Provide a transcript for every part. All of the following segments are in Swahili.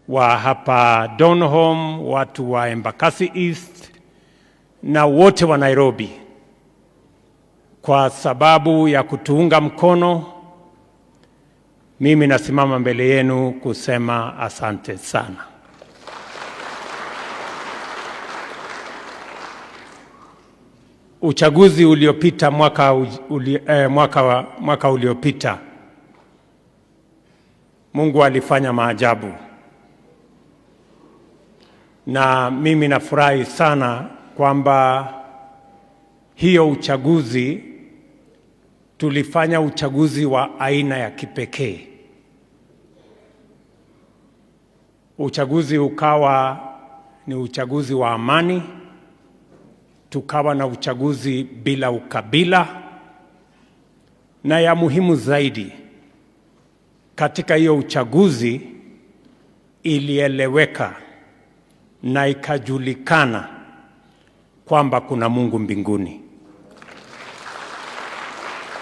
wa hapa Donholm, watu wa Embakasi East na wote wa Nairobi kwa sababu ya kutuunga mkono. Mimi nasimama mbele yenu kusema asante sana. Uchaguzi uliopita mwaka uliopita, Mungu alifanya maajabu, na mimi nafurahi sana kwamba hiyo uchaguzi tulifanya uchaguzi wa aina ya kipekee. Uchaguzi ukawa ni uchaguzi wa amani, tukawa na uchaguzi bila ukabila, na ya muhimu zaidi, katika hiyo uchaguzi ilieleweka na ikajulikana kwamba kuna Mungu mbinguni.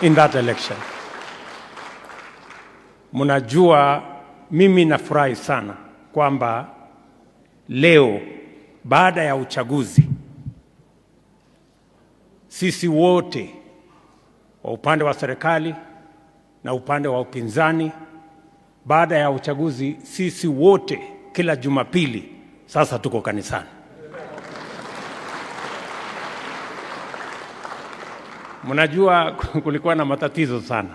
In that election. Mnajua mimi nafurahi sana kwamba leo baada ya uchaguzi sisi wote wa upande wa serikali na upande wa upinzani, baada ya uchaguzi sisi wote kila Jumapili sasa tuko kanisani. Mnajua kulikuwa na matatizo sana.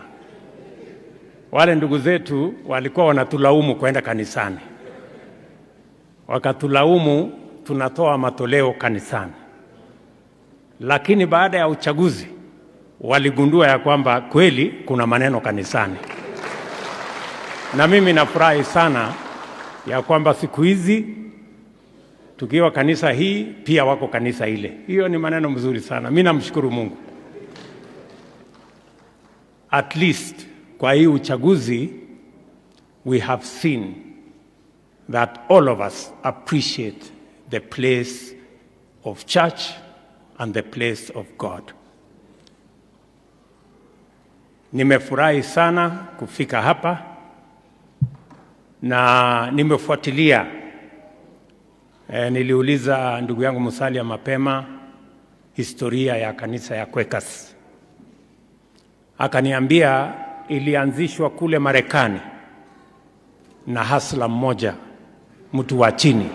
Wale ndugu zetu walikuwa wanatulaumu kwenda kanisani, wakatulaumu tunatoa matoleo kanisani, lakini baada ya uchaguzi waligundua ya kwamba kweli kuna maneno kanisani. Na mimi nafurahi sana ya kwamba siku hizi tukiwa kanisa hii pia wako kanisa ile. Hiyo ni maneno mzuri sana. Mimi namshukuru Mungu. At least kwa hii uchaguzi we have seen that all of us appreciate the place of church and the place of God. Nimefurahi sana kufika hapa na nimefuatilia. Niliuliza ndugu yangu Musalia mapema historia ya kanisa ya Quakers. Akaniambia ilianzishwa kule Marekani na hustler mmoja, mtu wa chini.